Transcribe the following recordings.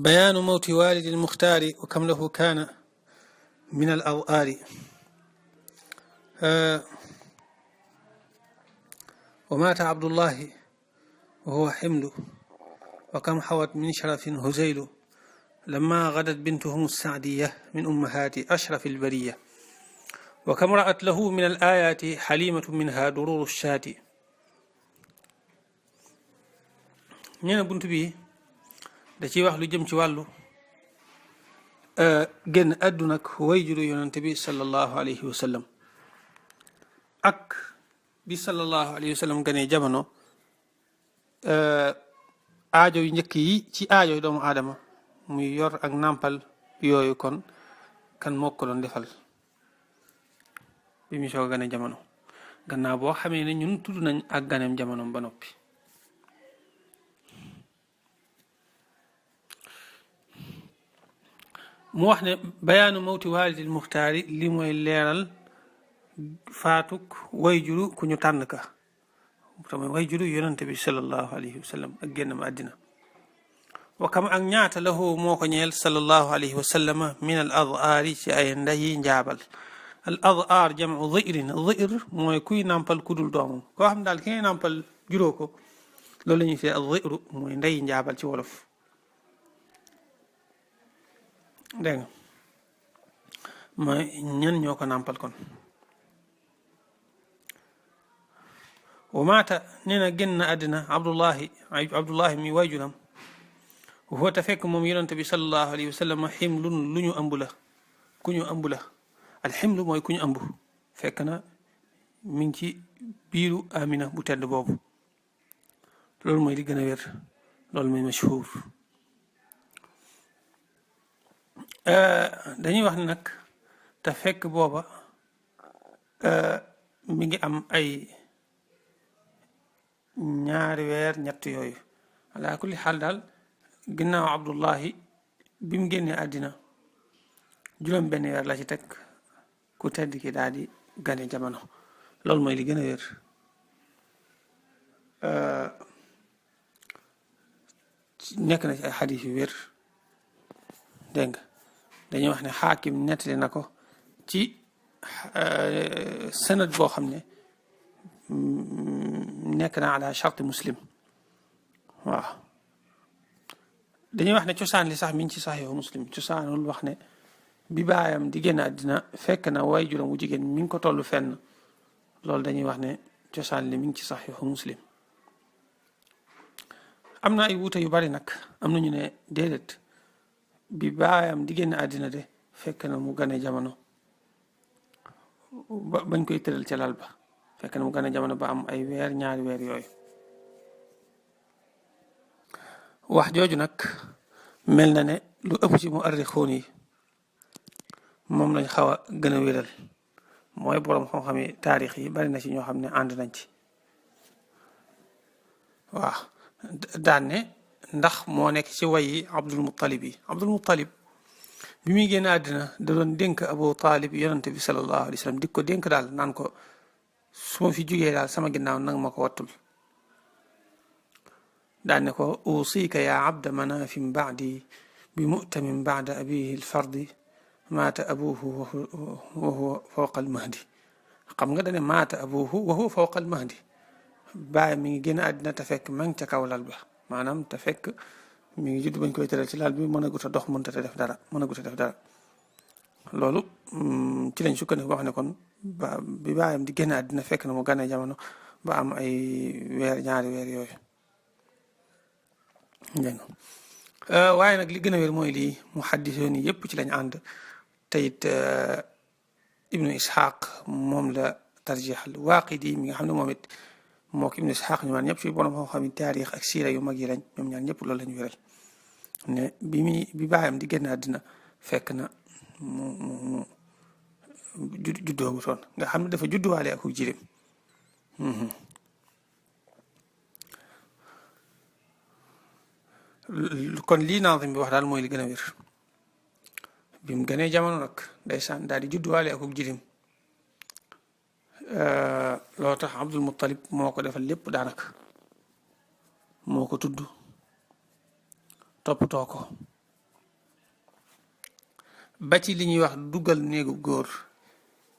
بيان موت والد المختار وكم له كان من الأضآر. ومات عبد الله وهو حمل وكم حوت من شرف هزيل لما غدت بنتهم السعدية من أمهات أشرف البرية وكم رأت له من الآيات حليمة منها درور الشاة. ñeena bunt bi da ciy wax lu jëm ci wàllu génn àdduna ak wayjuru yonante bi sallallahu alayhi wa sallam ak bi sallallahu alayhi wa sallam ganee jamono aajo yu njëkk yi ci aajo yu doomu aadama muy yor ak nàmpal yooyu kon kan moo ko doon defal bi mu soog a gane jamono gannaaw boo xamee ne ñun tudd nañ ak ganeem jamono ba noppi. mu wax ne bayaanu mawti waalidil muxtaari li mooy leeral faatuk wayjuru ku ñu tànn ka tamit wayjuru yonante bi sallallahu alayhi wa sallam ak génnam àddina wa kam ak ñaata lahu moo ko ñeel sallallahu alayhi wa sallam min al ad'aari ci ay ndayi njaabal. al ad'aar jamu dhi'rin dhi'r mooy kuy nàmpal kudul doomam koo xam daal ki ngay nàmpal juróo ko loolu la ñuy fee al dhi'ru mooy ndayi njaabal ci wolof. dégg nga mooy ñan ñoo ko nàmpal kon. wa maata nee na génn àddina abdullahi mi wayjuram huwa te fekk moom yonente bi sallallahu alayhi wa sallam ximlun lu ñu ëmb la ku ñu ëmb la alximlu mooy ku ñu ëmb fekk na mi ngi ci biiru amina bu tedd boobu loolu mooy li gën a wér loolu mooy mashhur. dañuy wax ne nag te fekk booba mi ngi am ay ñaari weer ñett yooyu ala kulli xaal daal ginnaaw abdullahi bi mu génnee àddina juróom benn weer la ci teg ku tedd ki daal di gane jamono loolu mooy li gën a wér. nekk na ci ay xadis yu wér dégg nga dañuy wax ne xaakim nettali na ko ci sanad boo xam ne nekk na ala charte muslim waaw dañuy wax ne cosaan li sax mi ngi ci saxiixu muslim cosaanul wax ne bi baayam di génn àddina fekk na way juróom wu jigéen mi ngi ko toll fenn loolu dañuy wax ne cosaan li mi ngi ci saxiixu muslim. am na ay wuute yu bari nag am na ñu ne déedéet bi baayam di génn àddina de fekk na mu gane jamono bañ koy tëral ca lal ba fekk na mu gane jamono ba am ay weer ñaari weer yooyu. wax jooju nag mel na ne lu ëpp ci mu arrixoon yi moom lañ xaw a gën a wéral mooy boroom xam-xam yi taarix yi bari na ci ñoo xam ne ànd nañ ci waaw daan ne ndax moo nekk ci wayi abdul muttalib yi abdul muttalib bi muy génn àddina da doon dénk abu taalib yonante bi sallallahu alayhi wa sallam di ko dénk daal naan ko su ma fi jugee daal sama ginnaaw nag ma ko wattul daan ne ko usika ya abda manafin baadi bi mutamin baada abihi alfardi maata abuhu wa huwa fawqa almahdi. xam nga dane maata abuhu wa huwa fawqa almahdi baay mi ngi génn àddina te fekk ma ngi ca kaw lal ba maanaam te fekk mi ngi judd bañ koy tëral ci lal bi mën a gut a dox mënta te def dara mën a gut a def dara loolu ci lañ sukkandiku wax ne kon ba bi baayam di génn àddina fekk na mu gane jamono ba am ay weer ñaari weer yooyu dégg nga waaye nag li gën a wér mooy lii muhaddisoon yi yëpp ci lañ ànd te it ibnu ishaq moom la tarjixal waaqidi mi nga xam ne moom it moo ko ibnu ishaq ñu naan ñëpp ci borom xam-xam yi taarix ak siira yu mag yi lañ ñoom ñaar ñëpp loolu lañu wéral ne bi baayam di génn àddina fekk na mu juddoogu toon nga xam ne dafa judduwaale ak jirim kon lii naazim bi wax daal mooy li gën a wér bi mu gënee jamono nag ndeysaan daal di judduwaale ak jirim loo tax Abdul Muttalib moo ko defal lépp daanaka moo ko tudd toppatoo ko ba ci li ñuy wax dugal néegu góor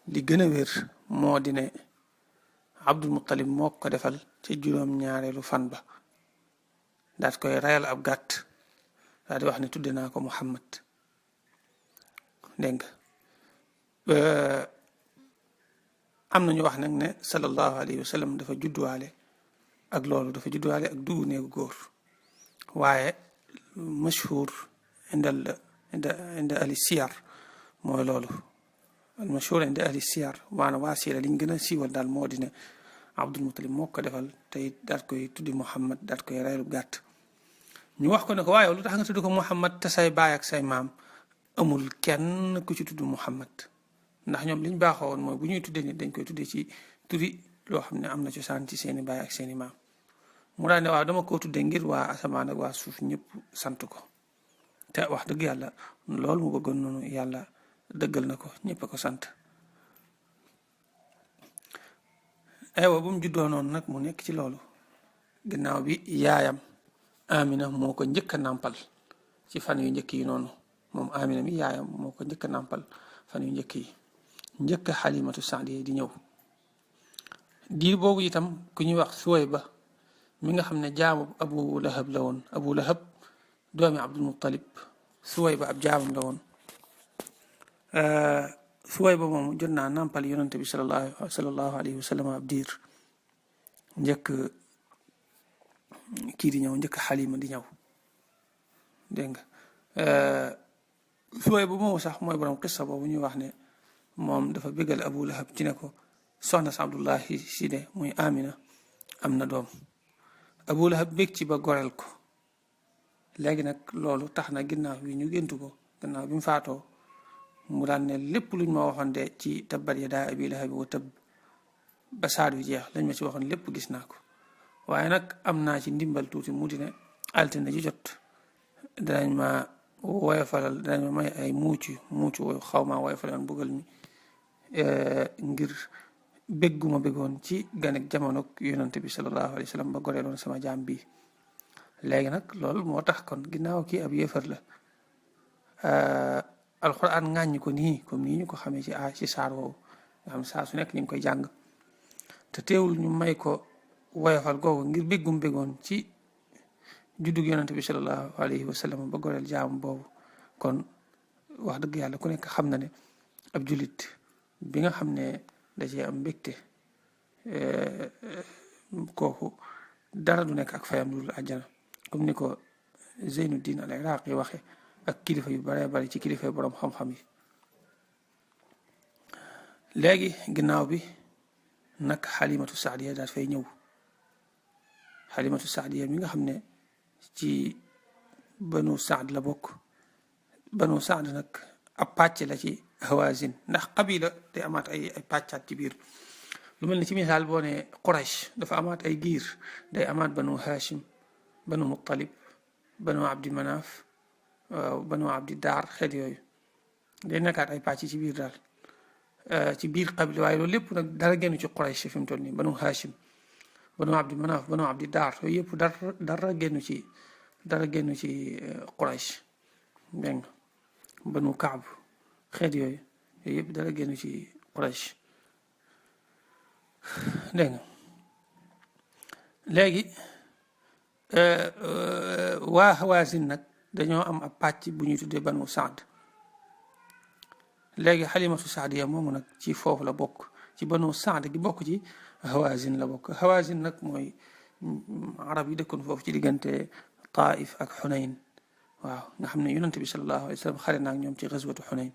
li gën a wér moo di ne Abdul Muttalib moo ko defal ca juróom-ñaareelu fan ba daat koy rayal ab gàtt daal di wax ne tudde naa ko Muhammad dégg nga am na ñu wax nag ne sallallahu alayhi wa sallam dafa judduwaale ak loolu dafa judduwaale ak dugg néegu góor waaye mashhur inda ahli siyar mooy loolu al mashhur inda ahli siyar maanaam waa siira liñ gën a siiwal daal moo di ne Abdul Muttalib moo ko defal tey daat koy tuddi Muhammad daat koy raylu gàtt ñu wax ko ne ko waaye lu tax nga tudd ko Muhammad te say baay ak say maam amul kenn ku ci tudd Muhammad ndax ñoom liñ baaxoo woon mooy bu ñuy tuddee nit dañ koy tuddee ci turi loo xam ne am na cosaan ci seeni baay ak seeni maam mu daal ne waaw dama koo tuddee ngir waa asamaan ak waa suuf ñëpp sant ko te wax dëgg yàlla loolu mu bëggoon noonu yàlla dëggal na ko ñëpp a ko sant aywa bu mu juddoo noonu nag mu nekk ci loolu ginnaaw bi yaayam Amina moo ko njëkk a nàmpal ci fan yu njëkk yi noonu moom Amina mi yaayam moo ko njëkk a nàmpal fan yu njëkk yi njëkk Xalimatu Saadiya di ñëw diir boobu itam ku ñuy wax Suwayba mi nga xam ne jaamu Abu Lahab la woon Abu Lahab doomi Abdul Muttalib Suwayba ab jaamam la woon Suwayba moomu jot naa nàmpal yonante bi sallallahu alayhi wa sallam ab diir njëkk kii di ñëw njëkk Xalima di ñëw dégg nga Suwayba moomu sax mooy borom qissa boobu ñuy wax ne moom dafa bégal Abu Lahab ci ne ko soxna sa Abdullahi si de muy Amina am na doom Abu Lahab bég ci ba goreel ko léegi nag loolu tax na ginnaaw bi ñu géntu ko ginnaaw bi mu faatoo mu daan ne lépp luñ ma waxoon de ci tabbat yadaa abi lahabin wa tabb ba saar yu jeex lañ ma ci waxoon lépp gis naa ko waaye nag am naa ci ndimbal tuuti mu di ne altine ji jot danañ ma woyofalal danañ ma may ay muucu xaw maa woyofalal mbugal mi ngir bégguma béggoon ci ganek jamono yonante bi sallallahu alayhi wa sallam ba goreeloon sama jaam bi léegi nag loolu moo tax kon ginnaaw kii ab yéefar la alxuraan ŋàññi ko nii comme nii ñu ko xamee ci saar woowu nga xam saa su nekk ñu ngi koy jàng te teewul ñu may ko woyofal googu ngir béggum béggoon ci juddug yonante bi sallallahu alayhi wa sallam ba goreel jaam boobu kon wax dëgg yàlla ku nekk xam na ne ab jullit bi nga xam ne da cee am mbégte kooku dara du nekk ak fayam lu dul àjjana comme ni ko Zeynuddin al Iraqi waxe ak kilifa yu bare bari ci kilifa borom xam-xam yi léegi ginnaaw bi nag Xalimatu Saadiya daal fay ñëw Xalimatu Saadiya mi nga xam ne ci banu Saad la bokk banu Saad nag ab pàcc la ci Hawazin ndax qabila day amaat ay pàccaat ci biir lu mel ni ci misaal boo ne Quraysh dafa amaat ay giir day amaat banu Hashim banu Muttalib banu Abdi Manaf banu Abdi Daar xeet yooyu day nekkaat ay pàcc ci biir daal ci biir qabila waaye loolu lépp nag dara génnu ci Quraysh fi mu toll nii banu Hashim banu Abdi Manaf banu Abdi Daar yooyu yëpp dara génnu ci Quraysh dégg nga banu Kaab xeet yooyu yëpp dara génnu ci Quraysh dégg nga léegi waa Hawazin nag dañoo am ab pàcc bu ñuy tuddee banu Saad léegi Xalimatu Saadiya moomu nag ci foofu la bokk ci banu Saad gi bokk ci Hawazin la bokk Hawazin nag mooy arab yi dëkkoon foofu ci diggante Taif ak Xunayn waaw nga xam ne yonante bi sallallahu alayhi wa sallam xare naag ñoom ci xaswatu Xunayn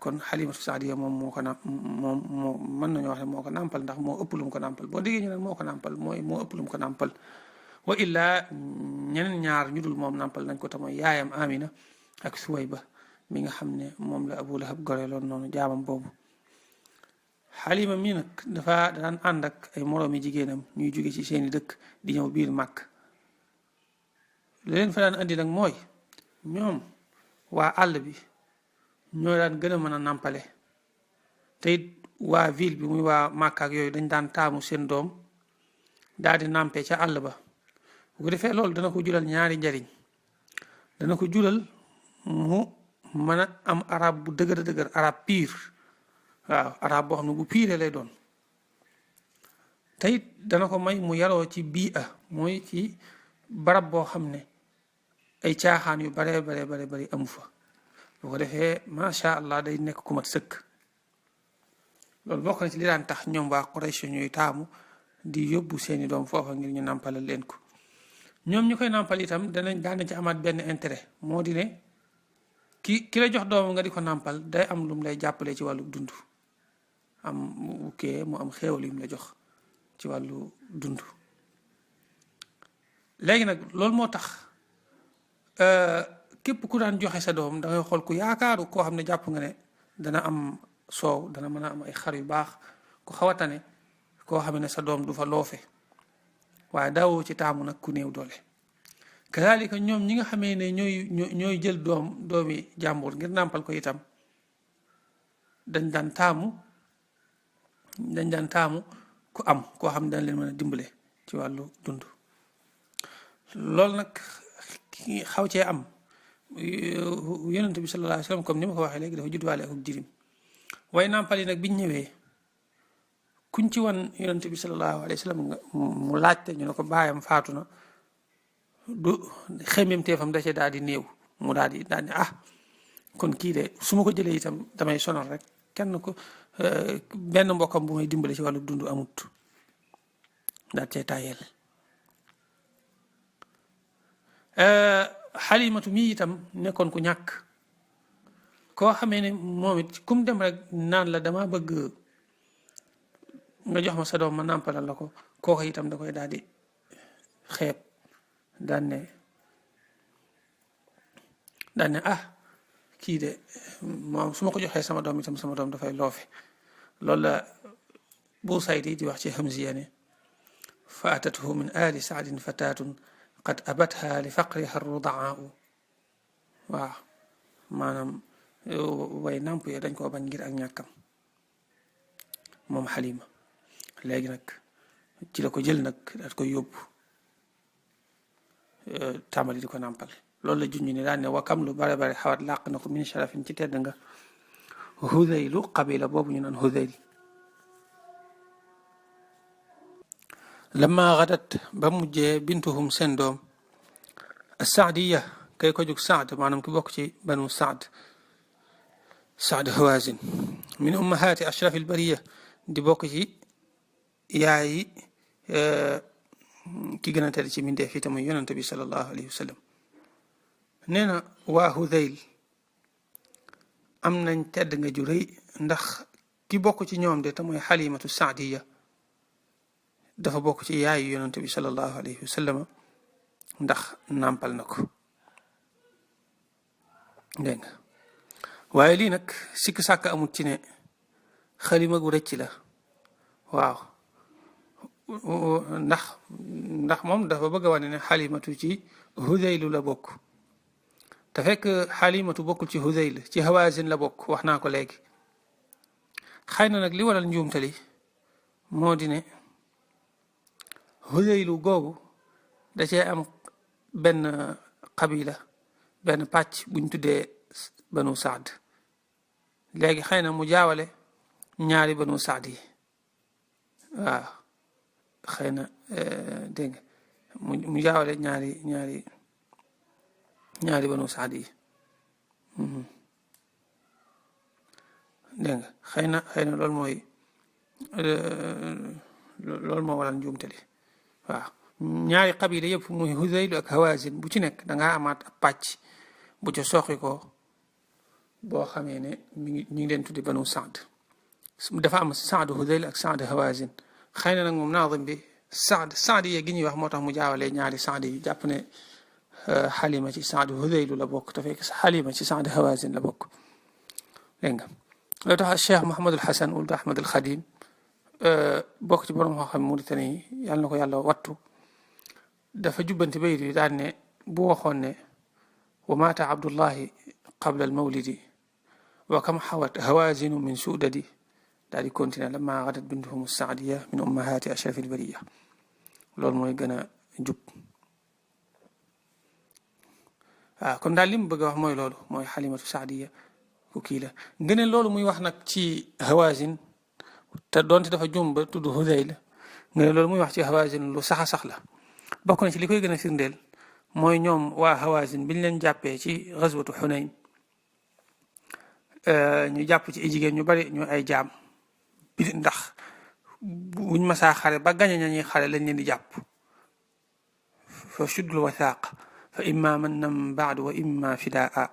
kon Xalimatu Saadiya moom moo ko moom mën nañu wax ne moo ko nàmpal ndax moo ëpp lu mu ko nàmpal boo déggee ñu ne moo ko nàmpal mooy moo ëpp lu mu ko nàmpal wa illaa ñeneen ñaar ñu dul moom nàmpal nañ ko te mooy yaayam Amina ak Suwayba mi nga xam ne moom la Abu Lahab goreeloon noonu jaamam boobu Xalima mi nag dafa daan ànd ak ay moroomi jigéenam ñuy jóge ci seeni dëkk di ñëw biir Màkk li leen fa daan andi nag mooy ñoom waa àll bi ñoo daan gën a mën a nàmpale te it waa ville bi muy waa Màkk ak yooyu dañ daan taamu seen doom daal di nàmpe ca àll ba bu ko defee loolu dana ko jural ñaari njariñ dana ko jural mu mën a am arab bu dëgër dëgër arab piir waaw arab boo xam ne bu piire lay doon te it dana ko may mu yaroo ci bii a mooy ci barab boo xam ne ay caaxaan yu bare bari amu fa bu ko defee macha allah day nekk ku mat sëkk loolu bokk na ci li daan tax ñoom waa Quraysh ñuy taamu di yóbbu seeni doom foofa ngir ñu nàmpalal leen ko ñoom ñu koy nàmpal itam daan ci amaat benn intérêt moo di ne ki la jox doomam nga di ko nàmpal day am lu mu lay jàppale ci wàllu dund am mu am xéewal yu mu la jox ci wàllu dund léegi nag loolu moo tax képp ku daan joxe sa doom da ngay xool ku yaakaaru koo xam ne jàpp nga ne dana am soow dana mën a am ay xar yu baax ku xaw a tane koo xam ne sa doom du fa loofe waaye daawoo ci taamu nag ku néew doole kazalika ñoom ñi nga xamee ne ñooy jël doomi jàmbur ngir nàmpal ko itam dañ daan taamu ku am koo xam ne dañ leen mën a dimbale ci wàllu dund loolu nag xaw cee am yonent bi sallallahu alayhi wa sallam comme ni ma ko waxee léegi dafa juddwaale ak jirim waaye nàmpal yi nag biñ ñëwee kuñ ci wan yonent bi sallallahu alayhi wa sallam mu laajte ñu ne ko baayam faatu na du xemem teefam da cee daal di néew mu daal di ne kon kii de su ma ko jëlee itam damay sonal rek kenn ko benn mbokkam bu may dimbale ci wàllu dund amut daal cee tàyyeel xalimatu mii itam nekkoon ku ñàkk koo xamee ne moom it kum dem rek naan la dama bëgg nga jox ma sa doom ma nàmpalal la ko kooku itam da koy daal di xeeb daan ne kii de moom su ma ko joxee sama doom itam sama doom dafay loofe loolu la bu saydi di wax ci hamziya ne fa atathu min ali saadin fatatun qad abatha li faqriha rudaau waaw maanaam way nàmp yee dañ koo bañ ngir ak ñàkkam moom xalima léegi nag ci la ko jël nag daat koy yóbbu tàmbali di ko nàmpal loolu la junj ne daan ne wakam lu bare xawat làq na ko min sharafin ci tedd nga hudaylu qabila boobu ñu naan hudayl lama gadat ba mujjee bintuhum seen doom saadiya kay ko jóg saad maanaam ki bokk ci banu saad hawazin min ummahaati ashrafil bariya di bokk ci yaayi ki gën a tedd ci mbindeef yi te muy yonante bi sallallahu alayhi wa sallam nee na waa Hudayl am nañ tedd nga ju rëy ndax ki bokk ci ñoom de te mooy xalimatu saadiya dafa bokk ci yaayu yonante bi sallallahu alayhi wa sallam ndax nàmpal na ko dégg nga waaye lii nag sikk sàkk amut ci ne xalima gu rëcc la waaw ndax moom dafa bëgg a wane ne xalimatu ci Hudaylu la bokk te fekk xalimatu bokkul ci Hudayl ci Hawazin la bokk wax naa ko léegi xëy na nag li waral njuumtali moo di ne Hudaylu googu da cee am benn qabila benn pàcc buñ tuddee banu saad léegi xëy na mu jaawale ñaari banu saad yi waaw xëy na dégg nga mu jaawale ñaari banu saad yi dégg nga xëy na loolu moo waral njuumte li waaw ñaari qabila yëpp muy Hudayl ak Hawazin bu ci nekk dangaa amaat ab pàcc bu ca soxi ko boo xamee ne ñu ngi leen tuddi banu saad dafa am saad Hudayl ak saad Hawazin xëy na nag moom naadim bi saad yi gi ñuy wax moo tax mu jaawalee ñaari saad yi jàpp ne xalima ci saad Hudaylu la bokk te fekk xalima ci saad Hawazin la bokk dégg nga loolu tax Cheikh Mouhamadul Hasan wuld Ahmad al Xadim bokk ci borom xam-xam Mauritanie yi yàlla na ko yàlla wattu dafa jubbanti bayit yi daan ne bu waxoon ne wa maata abdullahi qabla al mawlidi wa kam xawat hawazinu min sudadi daal di continuer lama gadat bintuhum saadiya min ummahati ashrafi al bariya loolu mooy gën a jub waaw kon daal li mu bëgg a wax mooy loolu mooy xalimatu saadiya ku kii la ngëneel loolu muy wax nag ci hawazin te doonte dafa jum ba tudd Hudayl ngëneel loolu muy wax ci hawazin lu sax a sax la bokk na ci li koy gën a firndeel mooy ñoom waa hawazin biñ leen jàppee ci gazwatu Xunayn ñu jàpp ci ay jigéen ñu bari ñu ay jaam bi ndax buñ masaa xare ba gañe ñañuy xare lañ leen di jàpp fa shuddul wasaaq fa imma mannan baadu wa imma fidaa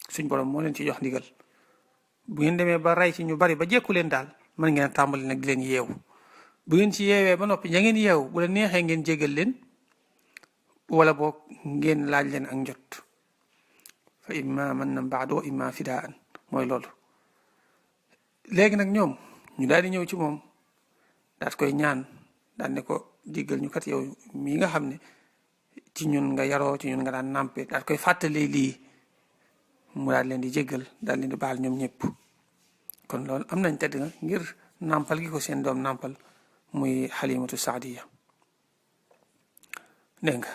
suñ borom moo leen ci jox ndigal bu ngeen demee ba rey ci ñu bari ba jekku leen daal mën ngeen tàmbali nag di leen yeewu bu ngeen ci yeewee ba noppi ña ngeen yeewu bu la neexee ngeen jégal leen wala boog ngeen laaj leen ak njot fa imma mannan baadu wa imma fidaan mooy loolu léegi nag ñoom ñu daal di ñëw ci moom daat koy ñaan daal ne ko jéggal ñu kat yow mii nga xam ne ci ñun nga yaroo ci ñun nga daan nàmpe daal koy fàttalee lii mu daal leen di jéggal daal leen di baal ñoom ñëpp kon loolu am nañ tedd nga ngir nàmpal gi ko seen doom nàmpal muy xalimatu saadiya dégg nga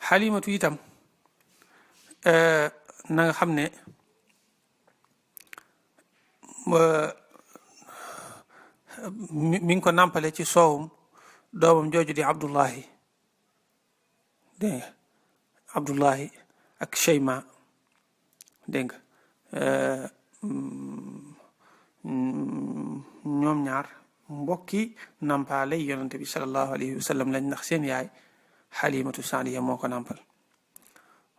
xalimatu itam na nga xam ne mi ngi ko nàmpale ci soowum doomam jooju di Abdullahi dégg nga Abdullahi ak Sheyma dégg nga ñoom ñaar mbokki nampaale yonante bi sallallahu alayhi wa sallam lañ ndax seen yaay xalimatu saadiya moo ko nàmpal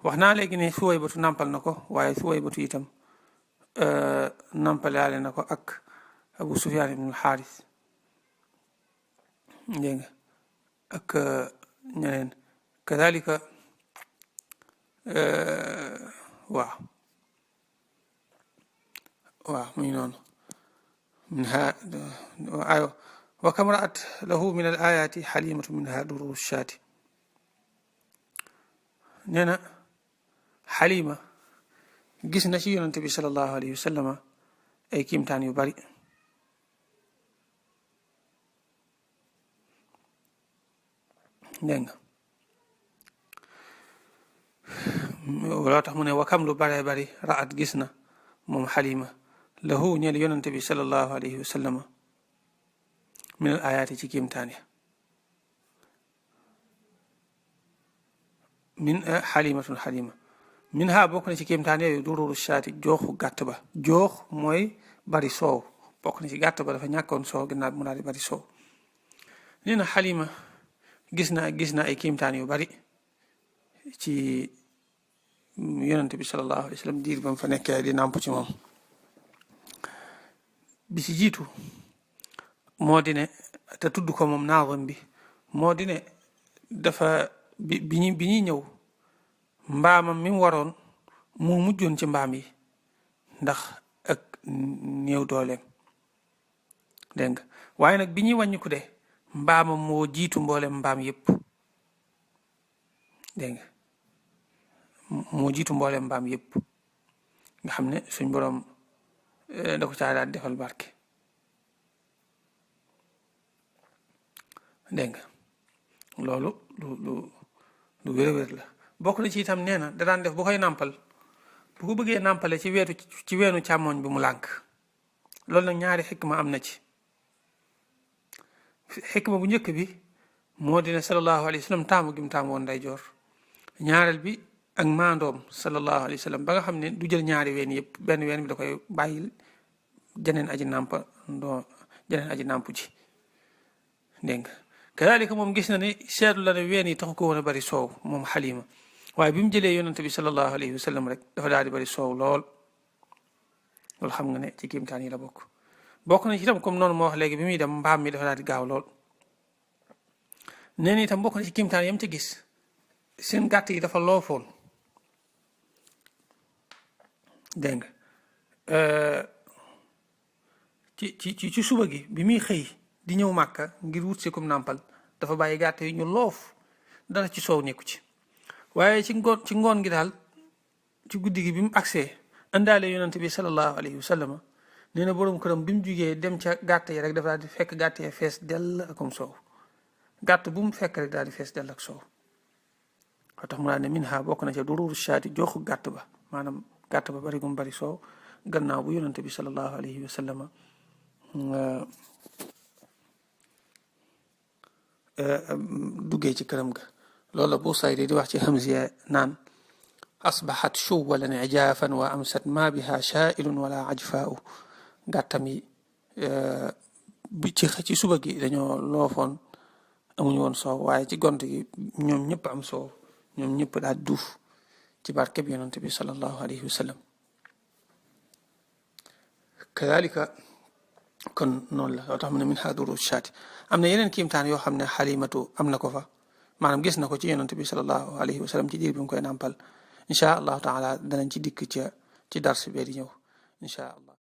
wax naa léegi ne Suwaybatu nàmpal na ko waaye Suwaybatu itam nampalaale na ko ak Abu Sufyaan ibn al-Xaaris dégg nga ak ñeneen kadalika waaw muy noonu minha ayo wa kam ra'at lahu min al ayati xalimatu minha dururu shaati nee na xalima gis na ci yonante bi sallallahu alayhi wa sallama ay kiimtaan yu bari dégg nga loo tax mu ne wakam lu baree bari raat gis na moom xalima lahu ñeel yonante bi sallallahu alayhi wa sallama min al ayaati ci kiimtaan ya min xalimatun xalima min ha bokk na ci kiimtaan yooyu dururu shaati jooxu gàtt ba joox mooy bari soow bokk na ci gàtt ba dafa ñàkkoon soow ginnaaw mu daal di bari soow nee na xalima gis na ay kiimtaan yu bari ci yonante bi sallallahu alayhi wa sallam diir ba mu fa nekkee di nàmp ci moom bi ci jiitu moo di ne te tudd ko moom naawam bi moo di ne dafa bi ñuy ñëw mbaamam mi mu waroon moo mujjoon ci mbaam yi ndax ak néew dooleem dégg nga waaye nag bi ñuy wàññiku de mbaamam moo jiitu mboolem mbaam yépp dégg nga moo jiitu mboolem mbaam yépp nga xam ne suñ boroom da ko caa daal defal barke dégg nga loolu lu wér-wér la bokk na ci itam nee na da daan def bu koy nàmpal bu ko bëggee nàmpale ci weenu càmmoñ bi mu lànk loolu nag ñaari xikma am na ci xikma bu njëkk bi moo dina sallallahu alayhi wa sallam taamu gi mu taamu woon ndeyjoor ñaareel bi ak maandoom sallallahu alayhi wa sallam ba nga xam ne du jël ñaari ween yëpp benn ween bi da koy bàyyil jeneen aji nàmp ji dégg nga kadalika moom gis na ne seetlu la ne ween yi taxu ko woon a bari soow moom xalima waaye bi mu jëlee yonante bi sallallahu alayhi wa sallam rek dafa daal di bari soow lool loolu xam nga ne ci kiimtaan yi la bokk na ci itam comme noonu moo wax léegi bi muy dem mbaam mi dafa daal di gaaw lool nee na itam bokk na ci kiimtaan yam ci gis seen gàtt yi dafa loofoon dégg nga ci suba gi bi muy xëy di ñëw màkka ngir wut si kum nàmpal dafa bàyyi gàtt yi ñu loof dara ci soow nekku ci waaye ci ngoon gi daal ci guddi gi bi mu agsee indaale yonante bi sallallahu alayhi wa sallam nee na boroom këram bi mu jugee dem ca gàtt yi rek dafa daal di fekk gàtt yi fees dell akum soow gàtt bu mu fekk rek daal di fees dell ak soow ko tax mu naa ne min ha bokk na ca dururu shaati joxu gàtt ba maanaam gàtt ba bari gum bari soow gannaaw bu yonante bi sallallahu alayhi wa sallam duggee ci këram ga loolu la Busayri di wax ci Hamziya naan asbaxat shuwalan ijaafan wa amsat ma biha shaailun wala ajfaau gàttam yi bi ci suba gi dañoo loofoon amuñu woon soow waaye ci gont gi ñoom ñëpp am soow ñoom ñëpp daal duuf ci barkeb yonante bi sallallahu alayhi wa sallam kadalika kon noonu la loo tax mu ne min ha duru shaati am na yeneen kiimtaan yoo xam ne xalimatu am na ko fa maanaam gis na ko ci yonante bi sallallahu alayhi wa sallam ci diir bi mu koy nàmpal incha allahu taala danañ ci dikk ci dars bee di ñëw incha allah